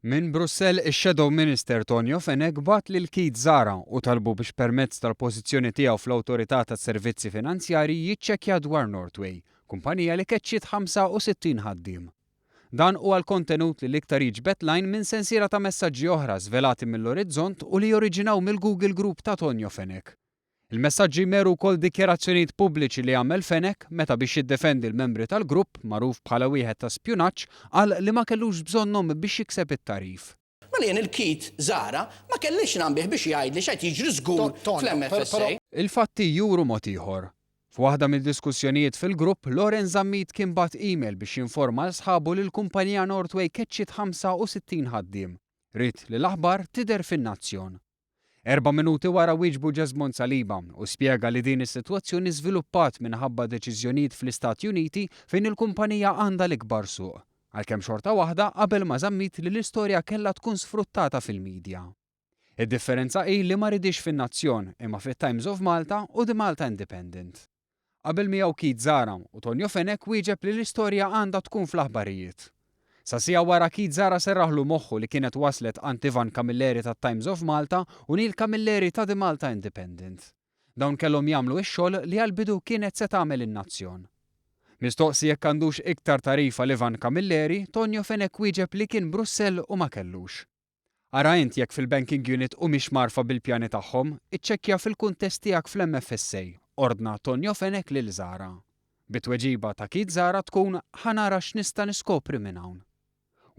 Minn Brussell ix-Shadow Minister Tonio Fenech bagħat lil Keith Zahra u talbu biex permezz tal-pożizzjoni tiegħu fl-Awtorità tas-Servizzi Finanzjarji jiċċekkja dwar Northway, kumpanija li keċċiet 65 ħaddiem. Dan huwa l-kontenut li l-iktar jiġbed l-għajn minn sensiela ta' messaġġi oħra żvelati mill-Orizzont u li joriġinaw mill-Google Group ta' Tonio Fenech. Il-messaġġi jmeru wkoll dikjarazzjonijiet pubbliċi li għamel Fenech meta biex jiddefendi l-membri tal-grupp, magħruf bħala wieħed ta' spjunaġġ, qal li ma kellux bżonnhom biex jikseb it-tagħrif. Mela jien il-Keith Zahra ma kellix nambih biex jgħidli x'qed jiġri żgur fl-MFSA. Il-fatti juru mod ieħor. F'waħda mid-diskussjonijiet fil-grupp, Lawrence Zammit kien bagħat email biex jinforma 'l sħabu li l-kumpanija Northway keċċiet 65 ħaddiem. Ried li l-aħbar tidher fin-Nazzjon. Erba' minuti wara wieġbu Jesmond Saliba u spjega li din is-sitwazzjoni żviluppat minħabba deċiżjonijiet fl-Istati Uniti fejn il-kumpanija għandha l-ikbar suq. Għalkemm xorta waħda qabel ma' Zammit li l-istorja kellha tkun sfruttata fil-media. Id-differenza hi li ma ridhiex fin-Nazzjon imma fit-Times of Malta u The Malta Independent. Qabel miegħu Keith Zahra u Tonio Fenech wieġeb li l-istorja għandha tkun fl-aħbarijiet. Sa siegħa wara Keith Zahra serraħlu moħħu li kienet waslet għand Ivan Camilleri tat-Times of Malta u Neil Camilleri ta' The Malta Independent. Dawn kellhom jagħmlu x-xogħol li għall-bidu kienet se tagħmel in-Nazzjon. Mistoqsi jekk għandux iktar tagħrif għal Ivan Camilleri, Tonio Fenech wieġeb li kien Brussell u ma kellux. Ara int jekk fil-banking unit humiex mgħarrfa bil-pjani tagħhom, iċċekkja fil-kuntest tiegħek fl-MFSA, ordna Tonio Fenech lil Zahra. Bit-tweġiba ta' Keith Zahra tkun ħa nara x'nista' niskopri minn hawn.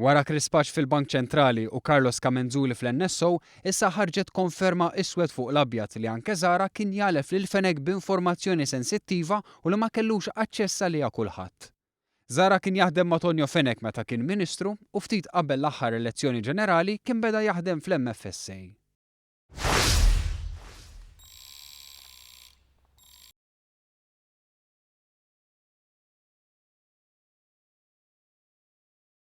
Wara Chris Pace fil-Bank Ċentrali u Carlos Camenzuli fl-NSO, issa ħarġet konferma iswed fuq l-abjad li anke Zahra kien jagħlef lil Fenech b'informazzjoni sensittiva u li ma kellux aċċess għaliha kulħadd. Zahra kien jaħdem ma' Tonio Fenech meta kien Ministru u ftit qabel l-aħħar elezzjoni ġenerali kien beda jaħdem fl-MFSA.